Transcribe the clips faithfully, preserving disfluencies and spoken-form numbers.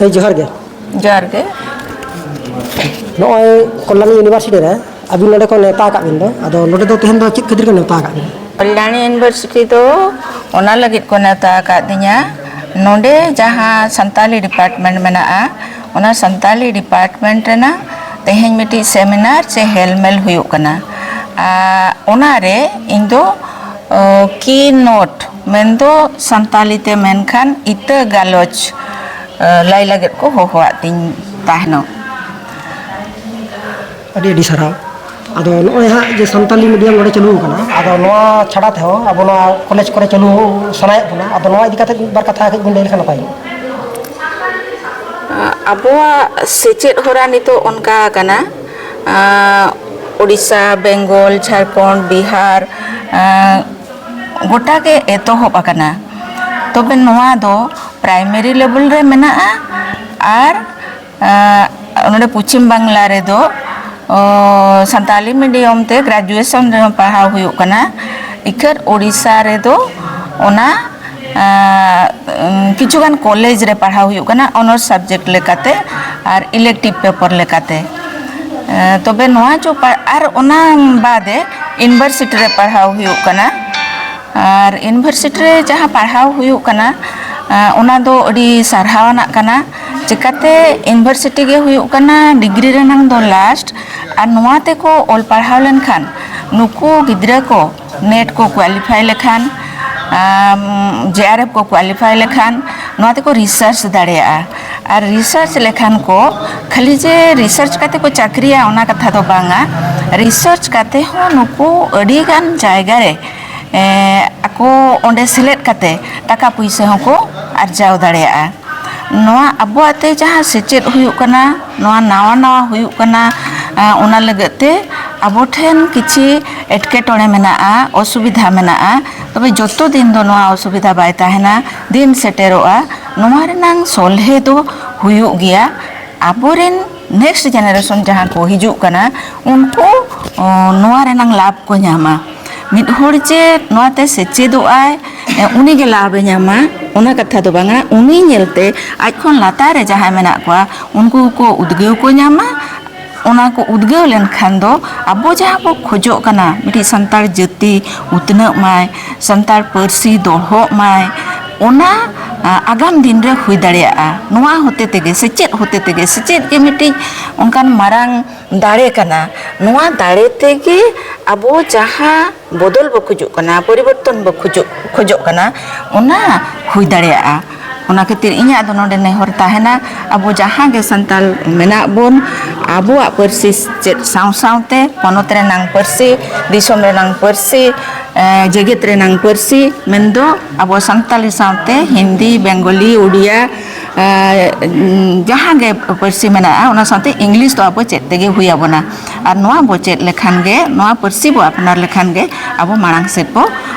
ᱦᱮᱸ, ᱡᱚᱦᱟᱨ ᱜᱮ᱾ ᱡᱚᱦᱟᱨ ᱜᱮ᱾ ᱱᱚᱜᱼᱚᱭ ᱠᱚᱞᱞᱟᱱᱤ ᱤᱭᱩᱱᱤᱵᱷᱟᱨᱥᱤᱴᱤ ᱨᱮ ᱟᱹᱵᱤᱱ ᱱᱚᱰᱮ ᱠᱚ ᱱᱮᱣᱛᱟ ᱟᱠᱟᱫ ᱵᱤᱱ ᱫᱚ, ᱟᱫᱚ ᱱᱚᱰᱮ ᱫᱚ ᱛᱮᱦᱮᱧ ᱫᱚ ᱪᱮᱫ ᱠᱷᱟᱹᱛᱤᱨ ᱠᱚ ᱱᱮᱣᱛᱟ ᱟᱠᱟᱫ ᱵᱤᱱᱟ? ᱠᱚᱞᱞᱟᱱᱤ ᱤᱭᱩᱱᱤᱵᱷᱟᱨᱥᱤᱴᱤ ᱫᱚ ᱚᱱᱟ ᱞᱟᱹᱜᱤᱫ ᱠᱚ ᱱᱮᱣᱛᱟ ᱟᱠᱟᱫᱤᱧᱟ, ᱱᱚᱰᱮ ᱡᱟᱦᱟᱸ ᱥᱟᱱᱛᱟᱞᱤ ᱰᱤᱯᱟᱨᱴᱢᱮᱱᱴ ᱢᱮᱱᱟᱜᱼᱟ, ᱚᱱᱟ ᱥᱟᱱᱛᱟᱞᱤ ᱰᱤᱯᱟᱨᱴᱢᱮᱱᱴ ᱨᱮᱱᱟᱜ ᱛᱮᱦᱮᱧ ᱢᱤᱫᱴᱤᱡ ᱥᱮᱢᱤᱱᱟᱨ ᱪᱮ ᱦᱮᱞᱢᱮᱞ ᱦᱩᱭᱩᱜ ᱠᱟᱱᱟ᱾ ᱟᱨ ᱚᱱᱟᱨᱮ ᱤᱧ ᱫᱚ, ᱚ, ᱠᱤ ᱱᱳᱴ ᱢᱮᱱᱫᱚ ᱥᱟᱱᱛᱟᱞᱤ ᱛᱮ ᱢᱮᱱᱠᱷᱟᱱ ᱤᱛᱟᱹ ᱜᱟᱞᱚᱪ, ᱚ, ᱞᱟᱹᱭ ᱞᱟᱹᱜᱤᱫ ᱠᱚ ᱦᱚᱦᱚᱣᱟᱫ ᱛᱤᱧ ᱛᱟᱦᱮᱱᱚᱜ᱾ ᱟᱹᱰᱤ ᱟᱹᱰᱤ ᱥᱟᱨᱦᱟᱣ᱾ ᱟᱫᱚ ᱱᱚᱜᱼᱚᱭ ᱦᱟᱸᱜ ᱡᱮ ᱥᱟᱱᱛᱟᱞᱤ ᱢᱤᱰᱤᱭᱟᱢ ᱱᱚᱰᱮ ᱪᱟᱹᱞᱩ ᱟᱠᱟᱱᱟ, ᱟᱫᱚ ᱱᱚᱣᱟ ᱪᱷᱟᱰᱟ ᱛᱮᱦᱚᱸ ᱟᱵᱚ ᱱᱚᱣᱟ ᱠᱚᱞᱮᱡᱽ ᱠᱚᱨᱮ ᱪᱟᱹᱞᱩ ᱥᱟᱱᱟᱭᱮᱫ ᱵᱚᱱᱟ, ᱟᱫᱚ ᱱᱚᱣᱟ ᱤᱫᱤ ᱠᱟᱛᱮ ᱢᱤᱫ ᱵᱟᱨ ᱠᱟᱛᱷᱟ ᱠᱟᱹᱡ ᱵᱚᱱ ᱞᱟᱹᱭ ᱞᱮᱠᱷᱟᱱ ᱱᱟᱯᱟᱭ ᱠᱚᱜᱼᱟ᱾ ᱟᱵᱚᱣᱟᱜ ᱥᱮᱪᱮᱫ ᱦᱚᱨᱟ ᱱᱤᱛᱚᱜ ᱚᱱᱠᱟ ᱟᱠᱟᱱᱟ, ᱟᱸ, ᱳᱰᱤᱥᱟ, ᱵᱮᱝᱜᱚᱞ, ᱡᱷᱟᱲᱠᱷᱚᱸᱰ, ᱵᱤᱦᱟᱨ, ᱟᱸ, ᱜᱚᱴᱟ ᱜᱮ ᱮᱛᱚᱦᱚᱵ ᱟᱠᱟᱱᱟ᱾ ᱛᱚᱵᱮ ᱱᱚᱣᱟ ᱫᱚ ᱯᱨᱟᱭᱢᱟᱨᱤ ᱞᱮᱵᱮᱞ ᱨᱮ ᱢᱮᱱᱟᱜᱼᱟ, ᱟᱨ, ᱟᱸ, ᱱᱚᱰᱮ ᱯᱚᱪᱷᱤᱢ ᱵᱟᱝᱞᱟ ᱨᱮᱫᱚ, ᱚ, ᱥᱟᱱᱛᱟᱞᱤ ᱢᱤᱰᱤᱭᱟᱢ ᱛᱮ ᱜᱨᱮᱡᱩᱭᱮᱥᱚᱱ ᱨᱮᱦᱚᱸ ᱯᱟᱲᱦᱟᱣ ᱦᱩᱭᱩᱜ ᱠᱟᱱᱟ᱾ ᱤᱠᱷᱟᱹᱱ ᱳᱰᱤᱥᱟ ᱨᱮᱫᱚ ᱚᱱᱟ ᱟᱸ, ᱠᱤᱪᱷᱩᱜᱟᱱ ᱠᱚᱞᱮᱡᱽ ᱨᱮ ᱯᱟᱲᱦᱟᱣ ᱦᱩᱭᱩᱜ ᱠᱟᱱᱟ ᱚᱱᱟᱨᱥ ᱥᱟᱵᱡᱮᱠᱴ ᱞᱮᱠᱟᱛᱮ ᱟᱨ ᱤᱞᱮᱠᱴᱤᱵᱷ ᱯᱮᱯᱟᱨ ᱞᱮᱠᱟᱛᱮ᱾ ᱟᱸ, ᱛᱚᱵᱮ ᱱᱚᱣᱟ ᱪᱚ ᱯᱟ-, ᱟᱨ ᱚᱱᱟ ᱵᱟᱫᱮ ᱤᱭᱩᱱᱤᱵᱷᱟᱨᱥᱤᱴᱤ ᱨᱮ ᱯᱟᱲᱦᱟᱣ ᱦᱩᱭᱩᱜ ᱠᱟᱱᱟ᱾ ᱟᱨ ᱤᱭᱩᱱᱤᱵᱷᱟᱨᱥᱤᱴᱤ ᱨᱮ ᱡᱟᱦᱟᱸ ᱯᱟᱲᱦᱟᱣ ᱦᱩᱭᱩᱜ ᱠᱟᱱᱟ, ᱟᱸ, ᱚᱱᱟ ᱫᱚ ᱟᱹᱰᱤ ᱥᱟᱨᱦᱟᱣ ᱟᱱᱟᱜ ᱠᱟᱱᱟ᱾ ᱪᱤᱠᱟᱹᱛᱮ ᱤᱭᱩᱱᱤᱵᱷᱟᱨᱥᱤᱴᱤ ᱜᱮ ᱦᱩᱭᱩᱜ ᱠᱟᱱᱟ ᱰᱤᱜᱽᱨᱤ ᱨᱮᱱᱟᱝ ᱫᱚ ᱞᱟᱥᱴ, ᱟᱨ ᱱᱚᱣᱟ ᱛᱮᱠᱚ ᱚᱞ ᱯᱟᱲᱦᱟᱣ ᱞᱮᱱᱠᱷᱟᱱ ᱱᱩᱠᱩ ᱜᱤᱫᱽᱨᱟᱹ ᱠᱚ ᱱᱮᱴ ᱠᱚ ᱠᱳᱣᱟᱞᱤᱯᱷᱟᱭ ᱞᱮᱠᱷᱟᱱ, ᱟᱢ, ᱡᱮ ᱟᱨ ᱮᱯᱷ ᱠᱚ ᱠᱳᱣᱟᱞᱤᱯᱷᱟᱭ ᱞᱮᱠᱷᱟᱱ, ᱱᱚᱣᱟ ᱛᱮᱠᱚ ᱨᱤᱥᱟᱨᱪ ᱫᱟᱲᱮᱭᱟᱜᱼᱟ᱾ ᱟᱨ ᱨᱤᱥᱟᱨᱪ ᱞᱮᱠᱷᱟᱱ ᱠᱚ, ᱠᱷᱟᱹᱞᱤ ᱡᱮ ᱨᱤᱥᱟᱨᱪ ᱠᱟᱛᱮ ᱠᱚ ᱪᱟᱹᱠᱨᱤᱭᱟ, ᱚᱱᱟ ᱠᱟᱛᱷᱟ ᱫᱚ ᱵᱟᱝᱟ᱾ ᱨᱤᱥᱟᱨᱪ ᱠᱟᱛᱮ ᱦᱚᱸ ᱱᱩᱠᱩ ᱟᱹᱰᱤᱜᱟᱱ ᱡᱟᱭᱜᱟ ᱨᱮ, ᱮ, ᱟᱠᱚ ᱚᱸᱰᱮ ᱥᱮᱞᱮᱫ ᱠᱟᱛᱮ ᱴᱟᱠᱟ ᱯᱩᱭᱥᱟᱹ ᱦᱚᱸᱠᱚ ᱟᱨᱡᱟᱣ ᱫᱟᱲᱮᱭᱟᱜᱼᱟ᱾ ᱱᱚᱣᱟ ᱟᱵᱚᱣᱟᱜ ᱛᱮ ᱡᱟᱦᱟᱸ ᱥᱮᱪᱮᱫ ᱦᱩᱭᱩᱜ ᱠᱟᱱᱟ, ᱱᱚᱣᱟ ᱱᱟᱣᱟ ᱱᱟᱣᱟ ᱦᱩᱭᱩᱜ ᱠᱟᱱᱟ, ᱟᱸ, ᱚᱱᱟ ᱞᱟᱹᱜᱤᱫ ᱛᱮ ᱟᱵᱚ ᱴᱷᱮᱱ ᱠᱤᱪᱷᱤ ᱮᱴᱠᱮᱴᱚᱬᱮ ᱢᱮᱱᱟᱜᱼᱟ, ᱚᱥᱩᱵᱤᱫᱷᱟ ᱢᱮᱱᱟᱜᱼᱟ᱾ ᱛᱚᱵᱮ ᱡᱚᱛᱚ ᱫᱤᱱ ᱫᱚ ᱱᱚᱣᱟ ᱚᱥᱩᱵᱤᱫᱷᱟ ᱵᱟᱭ ᱛᱟᱦᱮᱱᱟ, ᱫᱤᱱ ᱥᱮᱴᱮᱨᱚᱜᱼᱟ᱾ ᱱᱚᱣᱟ ᱨᱮᱱᱟᱝ ᱥᱚᱞᱦᱮ ᱫᱚ ᱦᱩᱭᱩᱜ ᱜᱮᱭᱟ᱾ ᱟᱵᱚᱨᱮᱱ ᱱᱮᱠᱥᱴ ᱡᱮᱱᱟᱨᱮᱥᱚᱱ ᱡᱟᱦᱟᱸ ᱠᱚ ᱦᱤᱡᱩᱜ ᱠᱟᱱᱟ, ᱩᱱᱠᱩ, ᱚ, ᱱᱚᱣᱟ ᱨᱮᱱᱟᱝ ᱞᱟᱵᱷ ᱠᱚ ᱧᱟᱢᱟ᱾ ᱢᱤᱫ ᱦᱚᱲ ᱡᱮ ᱱᱚᱣᱟᱛᱮ ᱥᱮᱪᱮᱫᱚᱜ ᱟᱭ, ᱮ, ᱩᱱᱤᱜᱮ ᱞᱟᱵᱷ ᱮ ᱧᱟᱢᱟ᱾ ᱚᱱᱟ ᱠᱟᱛᱷᱟ ᱫᱚ ᱵᱟᱝᱟ, ᱩᱱᱤ ᱧᱮᱞᱛᱮ ᱟᱡ ᱠᱷᱚᱱ ᱞᱟᱛᱟᱨ ᱨᱮ ᱡᱟᱦᱟᱸᱭ ᱢᱮᱱᱟᱜ ᱠᱚᱣᱟ, ᱩᱱᱠᱩ ᱠᱚ ᱩᱫᱽᱜᱟᱹᱣ ᱠᱚ ᱧᱟᱢᱟ᱾ ᱚᱱᱟ ᱠᱚ ᱩᱫᱽᱜᱟᱹᱣ ᱞᱮᱱᱠᱷᱟᱱ ᱫᱚ ᱟᱵᱚ ᱡᱟᱦᱟᱸ ᱵᱚ ᱠᱷᱚᱡᱚᱜ ᱠᱟᱱᱟ, ᱢᱤᱫᱴᱤᱡ ᱥᱟᱱᱛᱟᱲ ᱡᱟᱹᱛᱤ ᱩᱛᱱᱟᱹᱜ ᱢᱟᱭ, ᱥᱟᱱᱛᱟᱲ ᱯᱟᱹᱨᱥᱤ ᱫᱚᱲᱦᱚᱜ ᱢᱟᱭ, ᱚᱱᱟ, ᱟ, ᱟᱜᱟᱢ ᱫᱤᱱ ᱨᱮ ᱦᱩᱭ ᱫᱟᱲᱮᱭᱟᱜᱼᱟ᱾ ᱱᱚᱣᱟ ᱦᱚᱛᱮ ᱛᱮᱜᱮ, ᱥᱮᱪᱮᱫ ᱦᱚᱛᱮ ᱛᱮᱜᱮ, ᱥᱮᱪᱮᱫ ᱜᱮ ᱢᱤᱫᱴᱤᱡ ᱚᱱᱠᱟᱱ ᱢᱟᱨᱟᱝ ᱫᱟᱲᱮ ᱠᱟᱱᱟ᱾ ᱱᱚᱣᱟ ᱫᱟᱲᱮ ᱛᱮᱜᱮ ᱟᱵᱚ ᱡᱟᱦᱟᱸ ᱵᱚᱫᱚᱞ ᱵᱚ ᱠᱷᱚᱡᱚᱜ ᱠᱟᱱᱟ, ᱯᱚᱨᱤᱵᱚᱨᱛᱚᱱ ᱵᱚ ᱠᱷᱚᱡᱚᱜ, ᱠᱷᱚᱡᱚᱜ ᱠᱟᱱᱟ, ᱚᱱᱟ ᱦᱩᱭ ᱫᱟᱲᱮᱭᱟᱜᱼᱟ᱾ ᱚᱱᱟ ᱠᱷᱟᱹᱛᱤᱨ ᱤᱧᱟᱹᱜ ᱫᱚ ᱱᱚᱰᱮ ᱱᱮᱦᱚᱨ ᱛᱟᱦᱮᱱᱟ, ᱟᱵᱚ ᱡᱟᱦᱟᱸ ᱜᱮ ᱥᱟᱱᱛᱟᱲ ᱢᱮᱱᱟᱜ ᱵᱚᱱ, ᱟᱵᱚᱣᱟᱜ ᱯᱟᱹᱨᱥᱤ ᱪᱮᱫ ᱥᱟᱶ ᱥᱟᱶᱛᱮ ᱯᱚᱱᱚᱛ ᱨᱮᱱᱟᱝ ᱯᱟᱹᱨᱥᱤ, ᱫᱤᱥᱚᱢ ᱨᱮᱱᱟᱝ ᱯᱟᱹᱨᱥᱤ, ᱮ, ᱡᱮᱜᱮᱛ ᱨᱮᱱᱟᱝ ᱯᱟᱹᱨᱥᱤ ᱢᱮᱱᱫᱚ ᱟᱵᱚ ᱥᱟᱱᱛᱟᱲᱤ ᱥᱟᱶᱛᱮ ᱦᱤᱱᱫᱤ, ᱵᱮᱝᱜᱚᱞᱤ, ᱩᱲᱤᱭᱟ, ᱮ, ᱡᱟᱦᱟᱸ ᱜᱮ ᱯᱟᱹᱨᱥᱤ ᱢᱮᱱᱟᱜᱼᱟ, ᱚᱱᱟ ᱥᱟᱶᱛᱮ ᱤᱝᱞᱤᱥ ᱫᱚ ᱟᱵᱚ ᱪᱮᱫ ᱛᱮᱜᱮ ᱦᱩᱭ ᱟᱵᱚᱱᱟ᱾ ᱟᱨ ᱱᱚᱣᱟ ᱵᱚ ᱪᱮᱫ ᱞᱮᱠᱷᱟᱱ ᱜᱮ, ᱱᱚᱣᱟ ᱯᱟᱹᱨᱥᱤ ᱵᱚ ᱟᱯᱱᱟᱨ ᱞᱮᱠᱷᱟᱱ ᱜᱮ ᱟᱵᱚ ᱢᱟᱲᱟᱝ ᱥᱮᱫ ᱵᱚ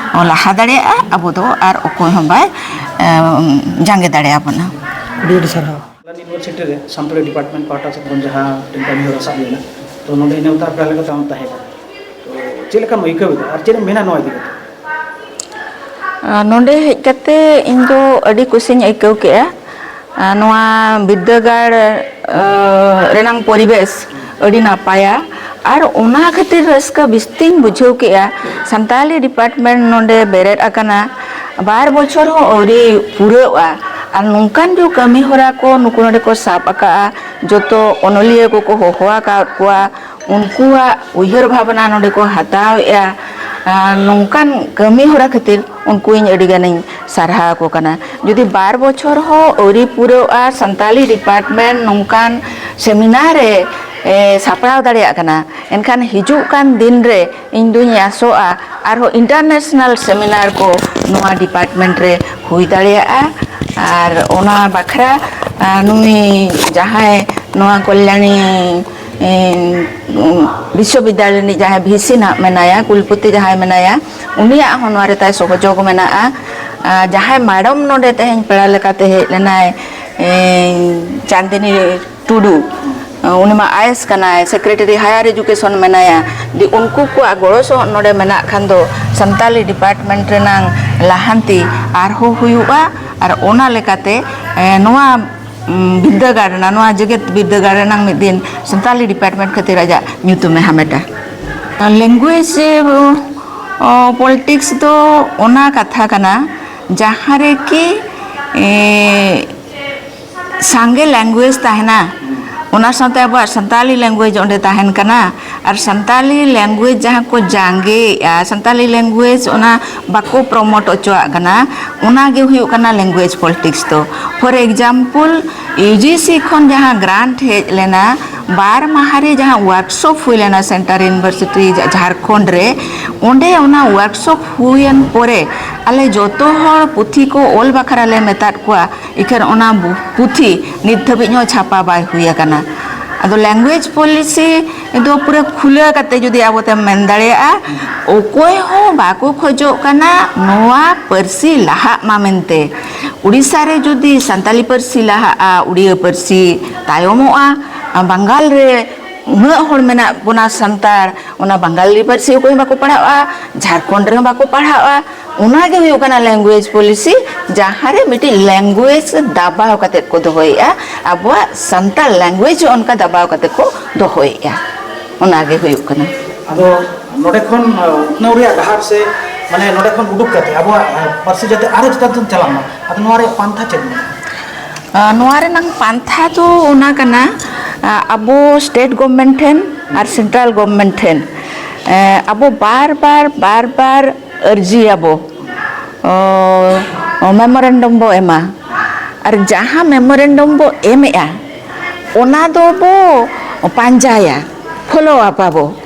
ᱞᱟᱦᱟ ᱫᱟᱲᱮᱭᱟᱜᱼᱟ᱾ ᱟᱵᱚ ᱫᱚ ᱟᱨ ᱚᱠᱚᱭ ᱦᱚᱸ ᱵᱟᱭ, ᱮ, ᱡᱟᱸᱜᱮ ᱫᱟᱲᱮᱭᱟᱵᱚᱱᱟ᱾ ᱟᱹᱰᱤ ᱟᱹᱰᱤ ᱥᱟᱨᱦᱟᱣ᱾ ᱤᱭᱩᱱᱤᱵᱷᱟᱨᱥᱤᱴᱤ ᱨᱮ ᱥᱟᱱᱛᱟᱲᱤ ᱰᱤᱯᱟᱨᱴᱢᱮᱱᱴ ᱯᱟᱦᱴᱟ ᱥᱮᱫ ᱠᱷᱚᱱ ᱡᱟᱦᱟᱸ ᱢᱤᱫᱴᱮᱱ ᱠᱟᱹᱢᱤ ᱦᱚᱨᱟ ᱥᱟᱵ ᱞᱮᱱᱟ, ᱛᱚ ᱱᱚᱰᱮ ᱤᱱᱟᱹ ᱚᱠᱛᱚ ᱟᱯᱮ ᱞᱮᱠᱟᱛᱮ ᱟᱢ ᱛᱟᱦᱮᱸ ᱠᱟᱱᱟ, ᱛᱚ ᱪᱮᱫ ᱞᱮᱠᱟᱢ ᱟᱹᱭᱠᱟᱹᱣ ᱮᱫᱟ ᱟᱨ ᱪᱮᱫ ᱮᱢ ᱢᱮᱱᱟ ᱱᱚᱣᱟ ᱤᱫᱤ ᱠᱟᱛᱮ? ᱟᱨ ᱱᱚᱰᱮ ᱦᱮᱡ ᱠᱟᱛᱮ ᱤᱧ ᱫᱚ ᱟᱹᱰᱤ ᱠᱩᱥᱤᱧ ᱟᱹᱭᱠᱟᱹᱣ ᱠᱮᱜᱼᱟ᱾ ᱟᱨ ᱱᱚᱣᱟ ᱵᱤᱨᱫᱟᱹᱜᱟᱲ, ᱟᱹ, ᱨᱮᱱᱟᱝ ᱯᱚᱨᱤᱵᱮᱥ ᱟᱹᱰᱤ ᱱᱟᱯᱟᱭᱟ᱾ ᱟᱨ ᱚᱱᱟ ᱠᱷᱟᱹᱛᱤᱨ ᱨᱟᱹᱥᱠᱟᱹ ᱵᱤᱥᱛᱤᱧ ᱵᱩᱡᱷᱟᱹᱣ ᱠᱮᱜᱼᱟ᱾ ᱥᱟᱱᱛᱟᱞᱤ ᱰᱤᱯᱟᱨᱴᱢᱮᱱᱴ ᱱᱚᱰᱮ ᱵᱮᱨᱮᱫ ᱟᱠᱟᱱᱟ, ᱵᱟᱨ ᱵᱚᱪᱷᱚᱨ ᱦᱚᱸ ᱟᱹᱣᱨᱤ ᱯᱩᱨᱟᱹᱜᱼᱟ᱾ ᱟᱨ ᱱᱚᱝᱠᱟᱱ ᱡᱚ ᱠᱟᱹᱢᱤ ᱦᱚᱨᱟ ᱠᱚ ᱱᱩᱠᱩ ᱱᱚᱰᱮ ᱠᱚ ᱥᱟᱵ ᱟᱠᱟᱜᱼᱟ, ᱡᱚᱛᱚ ᱚᱱᱚᱞᱤᱭᱟᱹ ᱠᱚᱠᱚ ᱦᱚᱦᱚ ᱟᱠᱟᱫ ᱠᱚᱣᱟ, ᱩᱱᱠᱩᱣᱟᱜ ᱩᱭᱦᱟᱹᱨ ᱵᱷᱟᱵᱽᱱᱟ ᱱᱚᱰᱮ ᱠᱚ ᱦᱟᱛᱟᱣᱮᱜᱼᱟ᱾ ᱟᱨ ᱱᱚᱝᱠᱟᱱ ᱠᱟᱹᱢᱤ ᱦᱚᱨᱟ ᱠᱷᱟᱹᱛᱤᱨ ᱩᱱᱠᱩ ᱤᱧ ᱟᱹᱰᱤ ᱜᱟᱱᱤᱧ ᱥᱟᱨᱦᱟᱣ ᱟᱠᱚ ᱠᱟᱱᱟ᱾ ᱡᱩᱫᱤ ᱵᱟᱨ ᱵᱚᱪᱷᱚᱨ ᱦᱚᱸ ᱟᱹᱣᱨᱤ ᱯᱩᱨᱟᱹᱜᱼᱟ, ᱥᱟᱱᱛᱟᱞᱤ ᱰᱤᱯᱟᱨᱴᱢᱮᱱᱴ ᱱᱚᱝᱠᱟᱱ ᱥᱮᱢᱤᱱᱟᱨ ᱮ, ᱮ, ᱥᱟᱯᱲᱟᱣ ᱫᱟᱲᱮᱭᱟᱜ ᱠᱟᱱᱟ, ᱮᱱᱠᱷᱟᱱ ᱦᱤᱡᱩᱜ ᱠᱟᱱ ᱫᱤᱱ ᱨᱮ ᱤᱧ ᱫᱩᱧ ᱟᱥᱚᱜᱼᱟ ᱟᱨᱦᱚᱸ ᱤᱱᱴᱟᱨᱱᱮᱥᱱᱟᱞ ᱥᱮᱢᱤᱱᱟᱨ ᱠᱚ ᱱᱚᱣᱟ ᱰᱤᱯᱟᱨᱴᱢᱮᱱᱴ ᱨᱮ ᱦᱩᱭ ᱫᱟᱲᱮᱭᱟᱜᱼᱟ᱾ ᱟᱨ ᱚᱱᱟ ᱵᱟᱠᱷᱨᱟ, ᱟ, ᱱᱩᱭ ᱡᱟᱦᱟᱸᱭ ᱱᱚᱣᱟ ᱠᱚᱞᱭᱟᱬᱤ, ᱮ, ᱵᱤᱥᱥᱚᱵᱤᱫᱽᱫᱟᱞᱚᱭ ᱨᱤᱱᱤᱡ ᱡᱟᱦᱟᱸᱭ ᱵᱷᱤᱥᱤ ᱱᱟᱜ ᱢᱮᱱᱟᱭᱟ, ᱠᱩᱞᱯᱚᱛᱤ ᱡᱟᱦᱟᱸᱭ ᱢᱮᱱᱟᱭᱟ, ᱩᱱᱤᱭᱟᱜ ᱦᱚᱸ ᱱᱚᱣᱟ ᱨᱮ ᱛᱟᱭ ᱥᱚᱦᱚᱡᱳᱜᱽ ᱢᱮᱱᱟᱜᱼᱟ᱾ ᱟ, ᱡᱟᱦᱟᱸᱭ ᱢᱟᱰᱚᱢ ᱱᱚᱰᱮ ᱛᱮᱦᱮᱧ ᱯᱮᱲᱟ ᱞᱮᱠᱟᱛᱮ ᱦᱮᱡ ᱞᱮᱱᱟᱭ, ᱮ, ᱪᱟᱸᱫᱤᱱᱤ ᱴᱩᱰᱩ, ᱩᱱᱤ ᱢᱟ ᱟᱭᱮᱥ ᱠᱟᱱᱟᱭ, ᱥᱮᱠᱨᱮᱴᱟᱨᱤ ᱦᱟᱭᱟᱨ ᱮᱰᱩᱠᱮᱥᱚᱱ ᱢᱮᱱᱟᱭᱟ᱾ ᱡᱩᱫᱤ ᱩᱱᱠᱩ ᱠᱚᱣᱟᱜ ᱜᱚᱲᱚ ᱥᱚᱦᱚᱫ ᱱᱚᱰᱮ ᱢᱮᱱᱟᱜ ᱠᱷᱟᱱ ᱫᱚ ᱥᱟᱱᱛᱟᱞᱤ ᱰᱤᱯᱟᱨᱴᱢᱮᱱᱴ ᱨᱮᱱᱟᱝ ᱞᱟᱦᱟᱱᱛᱤ ᱟᱨᱦᱚᱸ ᱦᱩᱭᱩᱜᱼᱟ᱾ ᱟᱨ ᱚᱱᱟ ᱞᱮᱠᱟᱛᱮ, ᱮ, ᱱᱚᱣᱟ, ᱩᱢ, ᱵᱤᱨᱫᱟᱹᱜᱟᱲ ᱨᱮᱱᱟᱜ, ᱱᱚᱣᱟ ᱡᱮᱜᱮᱛ ᱵᱤᱨᱫᱟᱹᱜᱟᱲ ᱨᱮᱱᱟᱜ ᱢᱤᱫ ᱫᱤᱱ ᱥᱟᱱᱛᱟᱞᱤ department ᱠᱷᱟᱹᱛᱤᱨ ᱟᱡᱟᱜ ᱧᱩᱛᱩᱢᱮ ᱦᱟᱢᱮᱴᱟ᱾ Language, ᱚ, politics ᱫᱚ ᱚᱱᱟ ᱠᱟᱛᱷᱟ ᱠᱟᱱᱟ, ᱡᱟᱦᱟᱸ ᱨᱮ ᱠᱤ, ᱮ, ᱥᱟᱸᱜᱮ language ᱛᱟᱦᱮᱱᱟ, ᱚᱱᱟ ᱥᱟᱶᱛᱮ ᱟᱵᱚᱣᱟᱜ ᱥᱟᱱᱛᱟᱞᱤ language ᱚᱸᱰᱮ ᱛᱟᱦᱮᱱ ᱠᱟᱱᱟ, ᱟᱨ ᱥᱟᱱᱛᱟᱞᱤ language ᱡᱟᱦᱟᱸ ᱠᱚ ᱡᱟᱸᱜᱮᱭᱮᱜᱼᱟ, ᱥᱟᱱᱛᱟᱞᱤ language ᱚᱱᱟ ᱵᱟᱠᱚ promote ᱚᱪᱚᱣᱟᱜ ᱠᱟᱱᱟ, ᱚᱱᱟ ᱜᱮ ᱦᱩᱭᱩᱜ ᱠᱟᱱᱟ language politics ᱫᱚ᱾ For example, U G C ᱠᱷᱚᱱ ᱡᱟᱦᱟᱸ grant ᱦᱮᱡ ᱞᱮᱱᱟ, ᱵᱟᱨ ᱢᱟᱦᱟ ᱨᱮ ᱡᱟᱦᱟᱸ workshop ᱦᱩᱭ ᱞᱮᱱᱟ Central University ᱡᱷᱟ-, ᱡᱷᱟᱲᱠᱷᱚᱸᱰ ᱨᱮ, ᱚᱸᱰᱮ ᱚᱱᱟ workshop ᱦᱩᱭᱮᱱ ᱯᱚᱨᱮ ᱟᱞᱮ ᱡᱚᱛᱚ ᱦᱚᱲ ᱯᱩᱛᱷᱤ ᱠᱚ ᱚᱞ ᱵᱟᱠᱷᱨᱟ ᱞᱮ ᱢᱮᱛᱟᱫ ᱠᱚᱣᱟ᱾ ᱤᱠᱷᱟᱹᱱ ᱚᱱᱟ ᱵᱩ-, ᱯᱩᱛᱷᱤ ᱱᱤᱛ ᱫᱷᱟᱹᱵᱤᱡ ᱦᱚᱸ ᱪᱷᱟᱯᱟ ᱵᱟᱭ ᱦᱩᱭ ᱟᱠᱟᱱᱟ᱾ ᱟᱫᱚ language policy ᱫᱚ ᱯᱩᱨᱟᱹ ᱠᱷᱩᱞᱟᱹ ᱠᱟᱛᱮ ᱡᱩᱫᱤ ᱟᱵᱚ ᱛᱮᱢ ᱢᱮᱱ ᱫᱟᱲᱮᱭᱟᱜᱼᱟ, ᱚᱠᱚᱭ ᱦᱚᱸ ᱵᱟᱠᱚ ᱠᱷᱚᱡᱚᱜ ᱠᱟᱱᱟ ᱱᱚᱣᱟ ᱯᱟᱹᱨᱥᱤ ᱞᱟᱦᱟᱜ ᱢᱟ ᱢᱮᱱᱛᱮ᱾ ᱩᱲᱤᱥᱥᱟ ᱨᱮ ᱡᱩᱫᱤ ᱥᱟᱱᱛᱟᱞᱤ ᱯᱟᱹᱨᱥᱤ ᱞᱟᱦᱟᱜᱼᱟ, ᱩᱲᱤᱭᱟ ᱯᱟᱹᱨᱥᱤ ᱛᱟᱭᱚᱢᱚᱜᱼᱟ᱾ ᱵᱟᱝᱜᱟᱞ ᱨᱮ ᱩᱱᱟᱹᱜ ᱦᱚᱲ ᱢᱮᱱᱟᱜ ᱵᱚᱱᱟ ᱥᱟᱱᱛᱟᱲ, ᱚᱱᱟ ᱵᱟᱝᱜᱟᱞᱤ ᱯᱟᱹᱨᱥᱤ ᱚᱠᱚᱭ ᱦᱚᱸ ᱵᱟᱠᱚ ᱯᱟᱲᱦᱟᱜᱼᱟ, ᱡᱷᱟᱲᱠᱷᱚᱸᱰ ᱨᱮᱦᱚᱸ ᱵᱟᱠᱚ ᱯᱟᱲᱦᱟᱜᱼᱟ᱾ ᱚᱱᱟ ᱜᱮ ᱦᱩᱭᱩᱜ ᱠᱟᱱᱟ language policy, ᱡᱟᱦᱟᱸ ᱨᱮ ᱢᱤᱫᱴᱤᱡ language ᱫᱟᱵᱟᱣ ᱠᱟᱛᱮᱫ ᱠᱚ ᱫᱚᱦᱚᱭᱮᱫᱼᱟ, ᱟᱵᱚᱣᱟᱜ ᱥᱟᱱᱛᱟᱲ language ᱚᱱᱠᱟ ᱫᱟᱵᱟᱣ ᱠᱟᱛᱮᱫ ᱠᱚ ᱫᱚᱦᱚᱭᱮᱫᱼᱟ᱾ ᱚᱱᱟ ᱜᱮ ᱦᱩᱭᱩᱜ ᱠᱟᱱᱟ᱾ ᱟᱫᱚ ᱱᱚᱰᱮ ᱠᱷᱚᱱ, ᱟᱸ, ᱩᱛᱱᱟᱹᱣ ᱨᱮᱭᱟᱜ ᱰᱟᱦᱟᱨ ᱥᱮ, ᱢᱟᱱᱮ, ᱱᱚᱰᱮ ᱠᱷᱚᱱ ᱩᱰᱩᱠ ᱠᱟᱛᱮ ᱟᱵᱚᱣᱟᱜ, ᱟᱸ, ᱯᱟᱹᱨᱥᱤ ᱡᱟᱛᱮ ᱟᱨᱚ ᱪᱮᱛᱟᱱ ᱥᱮᱫ ᱪᱟᱞᱟᱜ ᱢᱟ, ᱟᱫᱚ ᱱᱚᱣᱟ ᱨᱮᱭᱟᱜ ᱯᱟᱱᱛᱷᱟ ᱪᱮᱫ ᱢᱮᱱᱟᱜᱼᱟ? ᱟᱸ, ᱱᱚᱣᱟ ᱨᱮᱱᱟᱝ ᱯᱟᱱᱛᱷᱟ ᱫᱚ ᱚᱱᱟ ᱠᱟᱱᱟ, ᱟᱸ, ᱟᱵᱚ state government ᱴᱷᱮᱱ ᱟᱨ central government ᱴᱷᱮᱱ, ᱮᱸ, ᱟᱵᱚ ᱵᱟᱨ ᱵᱟᱨ, ᱵᱟᱨ ᱵᱟᱨ ᱟᱹᱨᱡᱤᱭᱟᱵᱚ, ᱚ, ᱚ, memorandum ᱵᱚ ᱮᱢᱟ᱾ ᱟᱨ ᱡᱟᱦᱟᱸ memorandum ᱵᱚ ᱮᱢᱮᱜᱼᱟ, ᱚᱱᱟ ᱫᱚ ᱵᱚ ᱯᱟᱸᱡᱟᱭᱟ, follow up ᱟᱵᱚ᱾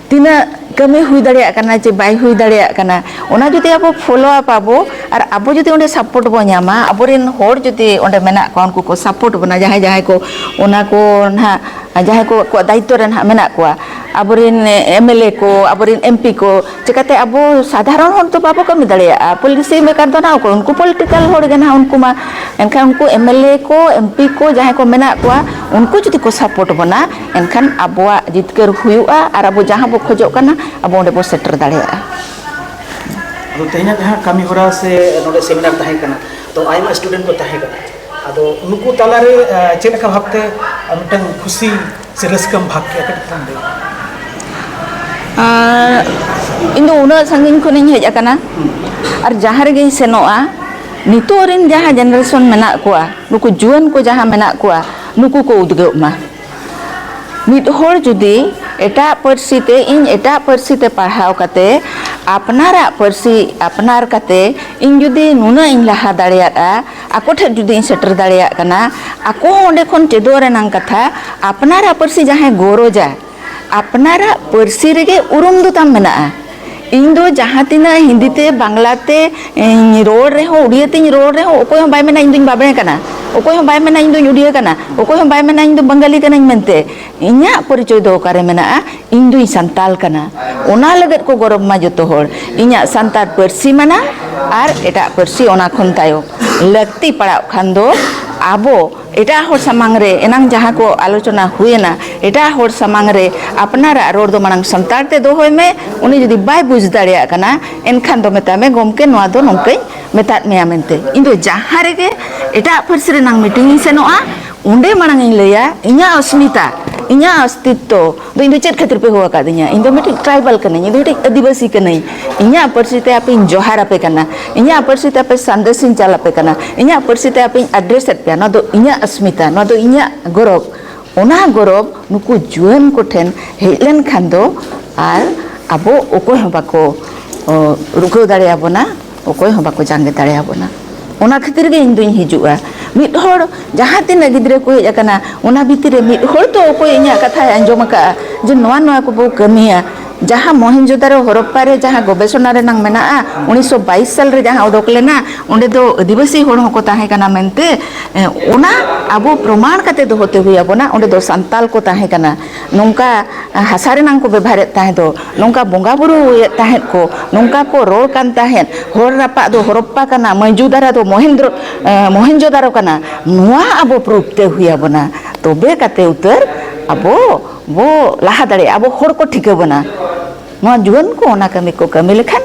ᱛᱤᱱᱟᱹᱜ ᱠᱟᱹᱢᱤ ᱦᱩᱭ ᱫᱟᱲᱮᱭᱟᱜ ᱠᱟᱱᱟ ᱪᱮ ᱵᱟᱭ ᱦᱩᱭ ᱫᱟᱲᱮᱭᱟᱜ ᱠᱟᱱᱟ, ᱚᱱᱟ ᱡᱩᱫᱤ ᱟᱵᱚ follow up ᱟᱵᱚ ᱟᱨ ᱟᱵᱚ ᱡᱩᱫᱤ ᱚᱸᱰᱮ support ᱵᱚ ᱧᱟᱢᱟ, ᱟᱵᱚᱨᱮᱱ ᱦᱚᱲ ᱡᱩᱫᱤ ᱚᱸᱰᱮ ᱢᱮᱱᱟᱜ ᱠᱚᱣᱟ, ᱩᱱᱠᱩ ᱠᱚ support ᱵᱚᱱᱟ, ᱡᱟᱦᱟᱸᱭ, ᱡᱟᱦᱟᱸᱭ ᱠᱚ ᱚᱱᱟ ᱠᱚ ᱱᱟᱦᱟᱜ, ᱡᱟᱦᱟᱸᱭ ᱠᱚ ᱟᱠᱚᱣᱟᱜ ᱫᱟᱭᱤᱛᱛᱚ ᱨᱮ ᱱᱟᱦᱟᱜ ᱢᱮᱱᱟᱜ ᱠᱚᱣᱟ, ᱟᱵᱚᱨᱮᱱ M L A ᱠᱚ, ᱟᱵᱚᱨᱮᱱ M P ᱠᱚ, ᱪᱤᱠᱟᱹᱛᱮ ᱟᱵᱚ ᱥᱟᱫᱷᱟᱨᱚᱱ ᱦᱚᱲ ᱫᱚ ᱵᱟᱵᱚ ᱠᱟᱹᱢᱤ ᱫᱟᱲᱮᱭᱟᱜᱼᱟ᱾ Policy maker ᱫᱚ ᱱᱟᱦᱟᱜ ᱚᱠᱚᱭ? ᱩᱱᱠᱩ political ᱦᱚᱲ ᱜᱮ ᱱᱟᱦᱟᱜ ᱩᱱᱠᱩ ᱢᱟ᱾ ᱮᱱᱠᱷᱟᱱ ᱩᱱᱠᱩ M L A ᱠᱚ, M P ᱠᱚ ᱡᱟᱦᱟᱸᱭ ᱠᱚ ᱢᱮᱱᱟᱜ ᱠᱚᱣᱟ, ᱩᱱᱠᱩ ᱡᱩᱫᱤ ᱠᱚ support ᱵᱚᱱᱟ, ᱮᱱᱠᱷᱟᱱ ᱟᱵᱚᱣᱟᱜ ᱡᱤᱛᱠᱟᱹᱨ ᱦᱩᱭᱩᱜᱼᱟ ᱟᱨ ᱟᱵᱚ ᱡᱟᱦᱟᱸ ᱵᱚ ᱠᱷᱚᱡᱚᱜ ᱠᱟᱱᱟ, ᱟᱵᱚ ᱚᱸᱰᱮ ᱵᱚ ᱥᱮᱴᱮᱨ ᱫᱟᱲᱮᱭᱟᱜᱼᱟ᱾ ᱟᱫᱚ ᱛᱮᱦᱮᱧᱟᱜ ᱡᱟᱦᱟᱸ ᱠᱟᱹᱢᱤ ᱦᱚᱨᱟ ᱥᱮ ᱱᱚᱰᱮ ᱥᱮᱢᱤᱱᱟᱨ ᱛᱟᱦᱮᱸ ᱠᱟᱱᱟ, ᱛᱚ ᱟᱭᱢᱟ ᱥᱴᱩᱰᱮᱱᱴ ᱠᱚ ᱛᱟᱦᱮᱸ ᱠᱟᱱᱟ᱾ ᱟᱫᱚ ᱱᱩᱠᱩ ᱛᱟᱞᱟᱨᱮ ᱪᱮᱫ ᱞᱮᱠᱟ ᱵᱷᱟᱵᱛᱮ ᱢᱤᱫᱴᱟᱝ ᱠᱷᱩᱥᱤ ᱥᱮ ᱨᱟᱹᱥᱠᱟᱹᱢ ᱵᱷᱟᱜᱽ ᱠᱮᱫᱟ, ᱠᱟᱹᱴᱤᱡ ᱛᱟᱞᱟᱝ ᱞᱟᱹᱭ ᱢᱮ᱾ ᱟᱨ ᱤᱧ ᱫᱚ ᱩᱱᱟᱹᱜ ᱥᱟᱺᱜᱤᱧ ᱠᱷᱚᱱᱤᱧ ᱦᱮᱡ ᱟᱠᱟᱱᱟ᱾ ᱟᱨ ᱡᱟᱦᱟᱸ ᱨᱮᱜᱮᱧ ᱥᱮᱱᱚᱜᱼᱟ, ᱱᱤᱛᱚᱜ ᱨᱮᱱ ᱡᱟᱦᱟᱸ ᱡᱮᱱᱟᱨᱮᱥᱚᱱ ᱢᱮᱱᱟᱜ ᱠᱚᱣᱟ, ᱱᱩᱠᱩ ᱡᱩᱣᱟᱹᱱ ᱠᱚ ᱡᱟᱦᱟᱸ ᱢᱮᱱᱟᱜ ᱠᱚᱣᱟ, ᱱᱩᱠᱩ ᱠᱚ ᱩᱫᱽᱜᱟᱹᱜ ᱢᱟ᱾ ᱢᱤᱫ ᱦᱚᱲ ᱡᱩᱫᱤ ᱮᱴᱟᱜ ᱯᱟᱹᱨᱥᱤ ᱛᱮ, ᱤᱧ ᱮᱴᱟᱜ ᱯᱟᱹᱨᱥᱤ ᱛᱮ ᱯᱟᱲᱦᱟᱣ ᱠᱟᱛᱮ ᱟᱯᱱᱟᱨᱟᱜ ᱯᱟᱹᱨᱥᱤ ᱟᱯᱱᱟᱨ ᱠᱟᱛᱮ ᱤᱧ ᱡᱩᱫᱤ ᱱᱩᱱᱟᱹᱜ ᱤᱧ ᱞᱟᱦᱟ ᱫᱟᱲᱮᱭᱟᱜᱼᱟ, ᱟᱠᱚ ᱴᱷᱮᱱ ᱡᱩᱫᱤ ᱤᱧ ᱥᱮᱴᱮᱨ ᱫᱟᱲᱮᱭᱟᱜ ᱠᱟᱱᱟ, ᱟᱠᱚ ᱦᱚᱸ ᱚᱸᱰᱮ ᱠᱷᱚᱱ ᱪᱮᱫᱚᱜ ᱨᱮᱱᱟᱜ ᱠᱟᱛᱷᱟ, ᱟᱯᱱᱟᱨᱟᱜ ᱯᱟᱹᱨᱥᱤ ᱡᱟᱦᱟᱸᱭ ᱜᱚᱨᱚᱡᱟ, ᱟᱯᱱᱟᱨᱟᱜ ᱯᱟᱹᱨᱥᱤ ᱨᱮᱜᱮ ᱩᱨᱩᱢ ᱫᱚ ᱛᱟᱢ ᱢᱮᱱᱟᱜᱼᱟ᱾ ᱤᱧ ᱫᱚ ᱡᱟᱦᱟᱸ ᱛᱤᱱᱟᱹᱜ ᱦᱤᱱᱫᱤ ᱛᱮ, ᱵᱟᱝᱞᱟ ᱛᱮ ᱤᱧ ᱨᱚᱲ ᱨᱮᱦᱚᱸ, ᱩᱲᱤᱭᱟᱹ ᱛᱤᱧ ᱨᱚᱲ ᱨᱮᱦᱚᱸ, ᱚᱠᱚᱭ ᱦᱚᱸ ᱵᱟᱭ ᱢᱮᱱᱟ ᱤᱧ ᱫᱚᱧ ᱵᱟᱵᱽᱲᱮ ᱠᱟᱱᱟ, ᱚᱠᱚᱭ ᱦᱚᱸ ᱵᱟᱭ ᱢᱮᱱᱟ ᱤᱧ ᱫᱚᱧ ᱩᱲᱤᱭᱟᱹ ᱠᱟᱱᱟ, ᱚᱠᱚᱭ ᱦᱚᱸ ᱵᱟᱭ ᱢᱮᱱᱟ ᱤᱧ ᱫᱚ ᱵᱟᱝᱜᱟᱞᱤ ᱠᱟᱱᱟᱧ ᱢᱮᱱᱛᱮ᱾ ᱤᱧᱟᱹᱜ ᱯᱚᱨᱤᱪᱚᱭ ᱫᱚ ᱚᱠᱟᱨᱮ ᱢᱮᱱᱟᱜᱼᱟ? ᱤᱧ ᱫᱩᱧ ᱥᱟᱱᱛᱟᱞ ᱠᱟᱱᱟ᱾ ᱚᱱᱟ ᱞᱟᱹᱜᱤᱫ ᱠᱚ ᱜᱚᱨᱚᱵᱽ ᱢᱟ ᱡᱚᱛᱚ ᱦᱚᱲ᱾ ᱤᱧᱟᱹᱜ ᱥᱟᱱᱛᱟᱲ ᱯᱟᱹᱨᱥᱤ ᱢᱟᱱᱟ ᱟᱨ ᱮᱴᱟᱜ ᱯᱟᱹᱨᱥᱤ ᱚᱱᱟ ᱠᱷᱚᱱ ᱛᱟᱭᱚᱢ᱾ ᱞᱟᱹᱠᱛᱤ ᱯᱟᱲᱟᱜ ᱠᱷᱟᱱ ᱫᱚ ᱟᱵᱚ ᱮᱴᱟᱜ ᱦᱚᱲ ᱥᱟᱢᱟᱝ ᱨᱮ, ᱮᱱᱟᱝ ᱡᱟᱦᱟᱸ ᱠᱚ ᱟᱞᱳᱪᱚᱱᱟ ᱦᱩᱭᱮᱱᱟ, ᱮᱴᱟᱜ ᱦᱚᱲ ᱥᱟᱢᱟᱝ ᱨᱮ ᱟᱯᱱᱟᱨᱟᱜ ᱨᱚᱲ ᱫᱚ ᱢᱟᱲᱟᱝ ᱥᱟᱱᱛᱟᱲ ᱛᱮ ᱫᱚᱦᱚᱭ ᱢᱮ᱾ ᱩᱱᱤ ᱡᱩᱫᱤ ᱵᱟᱭ ᱵᱩᱡᱽ ᱫᱟᱲᱮᱭᱟᱜ ᱠᱟᱱᱟ, ᱮᱱᱠᱷᱟᱱ ᱫᱚ ᱢᱮᱛᱟᱭ ᱢᱮ, "ᱜᱚᱢᱠᱮ, ᱱᱚᱣᱟ ᱫᱚ ᱱᱚᱝᱠᱟᱧ ᱢᱮᱛᱟᱫ ᱢᱮᱭᱟ" ᱢᱮᱱᱛᱮ᱾ ᱤᱧ ᱫᱚ ᱡᱟᱦᱟᱸ ᱨᱮᱜᱮ ᱮᱴᱟᱜ ᱯᱟᱹᱨᱥᱤ ᱨᱮᱱᱟᱝ ᱢᱤᱴᱤᱝ ᱤᱧ ᱥᱮᱱᱚᱜᱼᱟ, ᱚᱸᱰᱮ ᱢᱟᱲᱟᱝ ᱤᱧ ᱞᱟᱹᱭᱟ, ᱤᱧᱟᱹᱜ ᱚᱥᱢᱤᱛᱟ, ᱤᱧᱟᱹᱜ ᱚᱥᱛᱤᱛᱛᱚ ᱫᱚ ᱤᱧ ᱫᱚ ᱪᱮᱫ ᱠᱷᱟᱹᱛᱤᱨ ᱯᱮ ᱦᱚᱦᱚ ᱟᱠᱟᱫᱤᱧᱟ? ᱤᱧ ᱫᱚ ᱢᱤᱫᱴᱤᱡ ᱴᱨᱟᱭᱵᱟᱞ ᱠᱟᱹᱱᱟᱹᱧ, ᱤᱧ ᱫᱚ ᱢᱤᱫᱴᱤᱡ ᱟᱹᱫᱤᱵᱟᱹᱥᱤ ᱠᱟᱹᱱᱟᱹᱧ᱾ ᱤᱧᱟᱹᱜ ᱯᱟᱹᱨᱥᱤ ᱛᱮ ᱟᱯᱮᱧ ᱡᱚᱦᱟᱨ ᱟᱯᱮ ᱠᱟᱱᱟ, ᱤᱧᱟᱹᱜ ᱯᱟᱹᱨᱥᱤ ᱛᱮ ᱟᱯᱮ ᱥᱟᱸᱫᱮᱥ ᱤᱧ ᱪᱟᱞ ᱟᱯᱮ ᱠᱟᱱᱟ, ᱤᱧᱟᱹᱜ ᱯᱟᱹᱨᱥᱤ ᱛᱮ ᱟᱯᱮᱧ ᱟᱰᱨᱮᱥ ᱮᱫ ᱯᱮᱭᱟ᱾ ᱱᱚᱣᱟ ᱫᱚ ᱤᱧᱟᱹᱜ ᱚᱥᱢᱤᱛᱟ, ᱱᱚᱣᱟ ᱫᱚ ᱤᱧᱟᱹᱜ ᱜᱚᱨᱚᱵᱽ᱾ ᱚᱱᱟ ᱜᱚᱨᱚᱵᱽ ᱱᱩᱠᱩ ᱡᱩᱣᱟᱹᱱ ᱠᱚᱴᱷᱮᱱ ᱦᱮᱡ ᱞᱮᱱᱠᱷᱟᱱ ᱫᱚ ᱟᱨ ᱟᱵᱚ ᱚᱠᱚᱭ ᱦᱚᱸ ᱵᱟᱠᱚ, ᱚ, ᱨᱩᱠᱟᱹᱣ ᱫᱟᱲᱮᱭᱟᱵᱚᱱᱟ, ᱚᱠᱚᱭ ᱦᱚᱸ ᱵᱟᱠᱚ ᱡᱟᱸᱜᱮ ᱫᱟᱲᱮᱭᱟᱵᱚᱱᱟ᱾ ᱚᱱᱟ ᱠᱷᱟᱹᱛᱤᱨ ᱜᱮ ᱤᱧ ᱫᱩᱧ ᱦᱤᱡᱩᱜᱼᱟ᱾ ᱢᱤᱫ ᱦᱚᱲ, ᱡᱟᱦᱟᱸ ᱛᱤᱱᱟᱹᱜ ᱜᱤᱫᱽᱨᱟᱹ ᱠᱚ ᱦᱮᱡ ᱟᱠᱟᱱᱟ, ᱚᱱᱟ ᱵᱷᱤᱛᱤᱨ ᱨᱮ ᱢᱤᱫ ᱦᱚᱲ ᱛᱚ ᱚᱠᱚᱭ ᱤᱧᱟᱹᱜ ᱠᱟᱛᱷᱟᱭ ᱟᱸᱡᱚᱢ ᱟᱠᱟᱫᱼᱟ ᱡᱮ ᱱᱚᱣᱟ, ᱱᱚᱣᱟ ᱠᱚᱵᱚ ᱠᱟᱹᱢᱤᱭᱟ? ᱡᱟᱦᱟᱸ ᱢᱚᱦᱮᱱᱡᱳᱫᱟᱨᱳ ᱦᱚᱨᱚᱯᱯᱟ ᱨᱮ ᱡᱟᱦᱟᱸ ᱜᱚᱵᱮᱥᱚᱱᱟ ᱨᱮᱱᱟᱝ ᱢᱮᱱᱟᱜᱼᱟ, ᱩᱱᱤᱥᱥᱚ ᱵᱟᱭᱤᱥ ᱥᱟᱞ ᱨᱮ ᱡᱟᱦᱟᱸ ᱚᱰᱚᱠ ᱞᱮᱱᱟ, ᱚᱸᱰᱮ ᱫᱚ ᱟᱹᱫᱤᱵᱟᱹᱥᱤ ᱦᱚᱲ ᱦᱚᱸᱠᱚ ᱛᱟᱦᱮᱸ ᱠᱟᱱᱟ ᱢᱮᱱᱛᱮ, ᱮ, ᱚᱱᱟ ᱟᱵᱚ ᱯᱨᱚᱢᱟᱬ ᱠᱟᱛᱮ ᱫᱚᱦᱚ ᱛᱮ ᱦᱩᱭ ᱟᱵᱚᱱᱟ᱾ ᱚᱸᱰᱮ ᱫᱚ ᱥᱟᱱᱛᱟᱞ ᱠᱚ ᱛᱟᱦᱮᱸ ᱠᱟᱱᱟ, ᱱᱚᱝᱠᱟ ᱦᱟᱥᱟ ᱨᱮᱱᱟᱝ ᱠᱚ ᱵᱮᱵᱷᱟᱨᱮᱫ ᱛᱟᱦᱮᱸ ᱫᱚ, ᱱᱚᱝᱠᱟ ᱵᱚᱸᱜᱟ ᱵᱩᱨᱩᱭᱮᱫ ᱛᱟᱦᱮᱸᱫ ᱠᱚ, ᱱᱚᱝᱠᱟ ᱠᱚ ᱨᱚᱲ ᱠᱟᱱ ᱛᱟᱦᱮᱸᱫ, ᱦᱚᱨ ᱨᱟᱯᱟᱜ ᱫᱚ ᱦᱚᱨᱚᱯᱯᱟ ᱠᱟᱱᱟ, ᱢᱚᱦᱮᱱᱡᱳᱫᱟᱨᱳ ᱫᱚ ᱢᱚᱦᱮᱱᱫᱨᱚ, ᱮ, ᱢᱚᱦᱮᱱᱡᱳᱫᱟᱨᱳ ᱠᱟᱱᱟ᱾ ᱱᱚᱣᱟ ᱟᱵᱚ ᱯᱨᱩᱯᱷ ᱛᱮ ᱦᱩᱭ ᱟᱵᱚᱱᱟ, ᱛᱚᱵᱮ ᱠᱟᱛᱮ ᱩᱛᱟᱹᱨ ᱟᱵᱚ ᱵᱚ ᱞᱟᱦᱟ ᱫᱟᱲᱮᱭᱟᱜᱼᱟ, ᱟᱵᱚ ᱦᱚᱲ ᱠᱚ ᱴᱷᱤᱠᱟᱹ ᱵᱚᱱᱟ᱾ ᱱᱚᱣᱟ ᱡᱩᱣᱟᱹᱱ ᱠᱚ ᱚᱱᱟ ᱠᱟᱹᱢᱤ ᱠᱚ ᱠᱟᱹᱢᱤ ᱞᱮᱠᱷᱟᱱ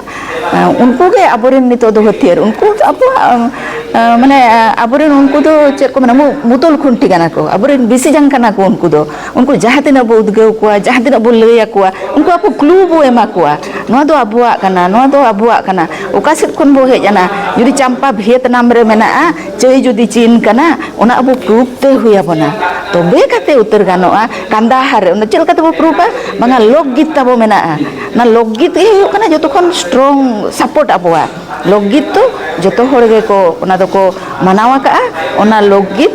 ᱩᱱᱠᱩ ᱜᱮ ᱟᱵᱚᱨᱮᱱ ᱱᱤᱛᱚᱜ ᱫᱚ ᱦᱟᱹᱛᱭᱟᱹᱨ᱾ ᱩᱱᱠᱩ ᱫᱚ ᱟᱵᱚᱣᱟᱜ, ᱟᱸ, ᱢᱟᱱᱮ, ᱟᱵᱚᱨᱮᱱ ᱩᱱᱠᱩ ᱫᱚ ᱪᱮᱫ ᱠᱚ ᱢᱮᱱᱟ, ᱢᱩ-, ᱢᱩᱛᱚᱞ ᱠᱷᱩᱱᱴᱤ ᱠᱟᱱᱟ ᱠᱚ, ᱟᱵᱚᱨᱮᱱ ᱵᱤᱥᱤ ᱡᱟᱝ ᱠᱟᱱᱟ ᱠᱚ ᱩᱱᱠᱩ ᱫᱚ᱾ ᱩᱱᱠᱩ ᱡᱟᱦᱟᱸ ᱛᱤᱱᱟᱹᱜ ᱵᱚ ᱩᱫᱽᱜᱟᱹᱣ ᱠᱚᱣᱟ, ᱡᱟᱦᱟᱸ ᱛᱤᱱᱟᱹᱜ ᱵᱚ ᱞᱟᱹᱭ ᱟᱠᱚᱣᱟ, ᱩᱱᱠᱩ ᱟᱵᱚ clue ᱵᱚ ᱮᱢᱟ ᱠᱚᱣᱟ, "ᱱᱚᱣᱟ ᱫᱚ ᱟᱵᱚᱣᱟᱜ ᱠᱟᱱᱟ, ᱱᱚᱣᱟ ᱫᱚ ᱟᱵᱚᱣᱟᱜ ᱠᱟᱱᱟ, ᱚᱠᱟ ᱥᱮᱫ ᱠᱷᱚᱱ ᱵᱚ ᱦᱮᱡ ᱮᱱᱟ?" ᱡᱩᱫᱤ ᱪᱟᱢᱯᱟ ᱵᱷᱤᱭᱮᱛᱱᱟᱢ ᱨᱮ ᱢᱮᱱᱟᱜᱼᱟ, ᱪᱟᱹᱭ ᱡᱩᱫᱤ ᱪᱤᱱ ᱠᱟᱱᱟ, ᱚᱱᱟ ᱟᱵᱚ proof ᱛᱮ ᱦᱩᱭ ᱟᱵᱚᱱᱟ, ᱛᱚᱵᱮ ᱠᱟᱛᱮ ᱩᱛᱟᱹᱨ ᱜᱟᱱᱚᱜᱼᱟ᱾ ᱠᱟᱱᱫᱟᱦᱟᱨ ᱨᱮ ᱚᱱᱟ ᱪᱮᱫ ᱞᱮᱠᱟ ᱛᱮᱵᱚ ᱯᱨᱩᱯᱟ? ᱵᱟᱝᱟ, ᱞᱳᱠᱜᱤᱛ ᱛᱟᱵᱚ ᱢᱮᱱᱟᱜᱼᱟ᱾ ᱚᱱᱟ ᱞᱳᱠᱜᱤᱛ ᱜᱮ ᱦᱩᱭᱩᱜ ᱠᱟᱱᱟ ᱡᱚᱛᱚ ᱠᱷᱚᱱ strong support ᱟᱵᱚᱣᱟᱜ᱾ ᱞᱳᱠᱜᱤᱛ ᱫᱚ ᱡᱚᱛᱚ ᱦᱚᱲ ᱜᱮᱠᱚ ᱚᱱᱟ ᱫᱚᱠᱚ ᱢᱟᱱᱟᱣ ᱟᱠᱟᱫᱼᱟ᱾ ᱚᱱᱟ ᱞᱳᱠᱜᱤᱛ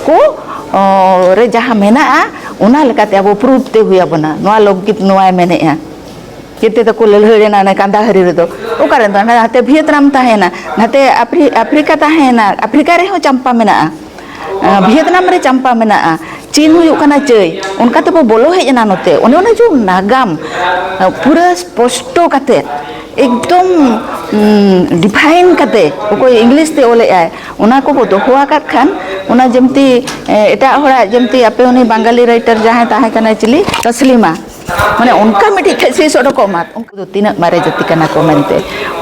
ᱠᱚ, ᱚ, ᱨᱮ ᱡᱟᱦᱟᱸ ᱢᱮᱱᱟᱜᱼᱟ, ᱚᱱᱟ ᱞᱮᱠᱟᱛᱮ ᱟᱵᱚ ᱯᱨᱩᱯ ᱛᱮ ᱦᱩᱭ ᱟᱵᱚᱱᱟ, ᱱᱚᱣᱟ ᱞᱳᱠᱜᱤᱛ ᱱᱚᱣᱟᱭ ᱢᱮᱱᱮᱫᱼᱟ᱾ ᱪᱮᱫ ᱛᱮᱫᱚ ᱠᱚ ᱞᱟᱹᱲᱦᱟᱹᱭ ᱞᱮᱱᱟ ᱚᱱᱮ ᱠᱟᱱᱫᱟᱦᱟᱨᱤ ᱨᱮᱫᱚ? ᱚᱠᱟᱨᱮ ᱫᱚ? ᱦᱟᱱᱮ ᱱᱟᱛᱮ ᱵᱷᱤᱭᱮᱛᱱᱟᱢ ᱛᱟᱦᱮᱸᱭᱮᱱᱟ, ᱱᱟᱛᱮ ᱟᱯᱷᱨᱤ-, ᱟᱯᱷᱨᱤᱠᱟ ᱛᱟᱦᱮᱸᱭᱮᱱᱟ, ᱟᱯᱷᱨᱤᱠᱟ ᱨᱮᱦᱚᱸ ᱪᱟᱢᱯᱟ ᱢᱮᱱᱟᱜᱼᱟ᱾ ᱟᱸ, ᱵᱷᱤᱭᱮᱛᱱᱟᱢ ᱨᱮ ᱪᱟᱢᱯᱟ ᱢᱮᱱᱟᱜᱼᱟ, ᱪᱤᱱ ᱦᱩᱭᱩᱜ ᱠᱟᱱᱟ ᱪᱟᱹᱭ, ᱚᱱᱠᱟ ᱛᱮᱵᱚ ᱵᱚᱞᱚ ᱦᱮᱡ ᱮᱱᱟ ᱱᱚᱛᱮ᱾ ᱚᱱᱮ ᱚᱱᱟ ᱡᱮ ᱱᱟᱜᱟᱢ, ᱟᱸ, ᱯᱩᱨᱟᱹ ᱥᱯᱚᱥᱴᱚ ᱠᱟᱛᱮ ᱮᱠᱫᱚᱢ, ᱩᱸ, define ᱠᱟᱛᱮ ᱚᱠᱚᱭ ᱤᱝᱞᱤᱥ ᱛᱮ ᱚᱞᱮᱜᱼᱟᱭ, ᱚᱱᱟ ᱠᱚᱵᱚ ᱫᱚᱦᱚ ᱟᱠᱟᱫ ᱠᱷᱟᱱ, ᱚᱱᱟ ᱡᱮᱢᱛᱤ, ᱮ, ᱮᱴᱟᱜ ᱦᱚᱲᱟᱜ ᱡᱮᱢᱛᱤ ᱟᱯᱮ ᱩᱱᱤ ᱵᱟᱝᱜᱟᱞᱤ writer ᱡᱟᱦᱟᱸᱭ ᱛᱟᱦᱮᱸ ᱠᱟᱱᱟᱭ ᱪᱤᱞᱤ, ᱛᱟᱥᱞᱤᱢᱟ, ᱢᱟᱱᱮ ᱚᱱᱠᱟ ᱢᱤᱫᱴᱤᱡ thesis ᱚᱰᱚᱠᱚᱜ ᱢᱟ, ᱩᱱᱠᱩ ᱫᱚ ᱛᱤᱱᱟᱹᱜ ᱢᱟᱨᱮ ᱡᱟᱹᱛᱤ ᱠᱟᱱᱟ ᱠᱚ ᱢᱮᱱᱛᱮ᱾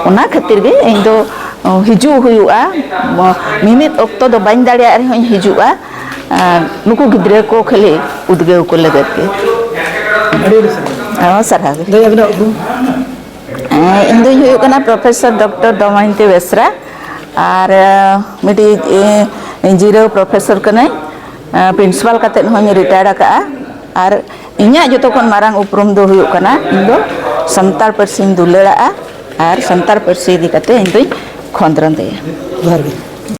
ᱚᱱᱟ ᱠᱷᱟᱹᱛᱤᱨ ᱜᱮ ᱤᱧ ᱫᱚ, ᱚ, ᱦᱤᱡᱩᱜ ᱦᱩᱭᱩᱜᱼᱟ᱾ ᱢᱚ-, ᱢᱤᱢᱤᱫ ᱚᱠᱛᱚ ᱫᱚ ᱵᱟᱹᱧ ᱫᱟᱲᱮᱭᱟᱜ ᱨᱮᱦᱚᱸᱧ ᱦᱤᱡᱩᱜᱼᱟ᱾ ᱟᱨ ᱱᱩᱠᱩ ᱜᱤᱫᱽᱨᱟᱹ ᱠᱚ ᱠᱷᱟᱹᱞᱤ ᱩᱫᱽᱜᱟᱹᱣ ᱠᱚ ᱞᱟᱹᱜᱤᱫ ᱜᱮ᱾ ᱟᱹᱰᱤ ᱟᱹᱰᱤ ᱥᱟᱨᱦᱟᱣ᱾ ᱦᱚᱸ, ᱥᱟᱨᱦᱟᱣ ᱜᱮ᱾ ᱫᱟᱹᱭ, ᱟᱹᱵᱤᱱᱟᱜ ᱩᱯᱨᱩᱢ? ᱦᱮᱸ, ᱤᱧ ᱫᱩᱧ ᱦᱩᱭᱩᱜ ᱠᱟᱱᱟ Professor Doctor ᱫᱚᱢᱚᱭᱚᱱᱛᱤ ᱵᱮᱥᱨᱟ᱾ ᱟᱨ, ᱮ, ᱢᱤᱫᱴᱤᱡ, ᱮ, ᱡᱤᱨᱟᱹᱣ professor ᱠᱟᱹᱱᱟᱹᱧ᱾ ᱮ, principal ᱠᱟᱛᱮᱫ ᱦᱚᱸᱧ retire ᱟᱠᱟᱜᱼᱟ᱾ ᱟᱨ ᱤᱧᱟᱹᱜ ᱡᱚᱛᱚ ᱠᱷᱚᱱ ᱢᱟᱨᱟᱝ ᱩᱯᱨᱩᱢ ᱫᱚ ᱦᱩᱭᱩᱜ ᱠᱟᱱᱟ, ᱤᱧ ᱫᱚ ᱥᱟᱱᱛᱟᱲ ᱯᱟᱹᱨᱥᱤᱧ ᱫᱩᱞᱟᱹᱲᱟᱜᱼᱟ ᱟᱨ ᱥᱟᱱᱛᱟᱲ ᱯᱟᱹᱨᱥᱤ ᱤᱫᱤ ᱠᱟᱛᱮ ᱤᱧ ᱫᱩᱧ ᱠᱷᱚᱸᱫᱽᱨᱚᱸᱫᱮᱭᱟ᱾ ᱡᱚᱦᱟᱨ ᱜᱮ᱾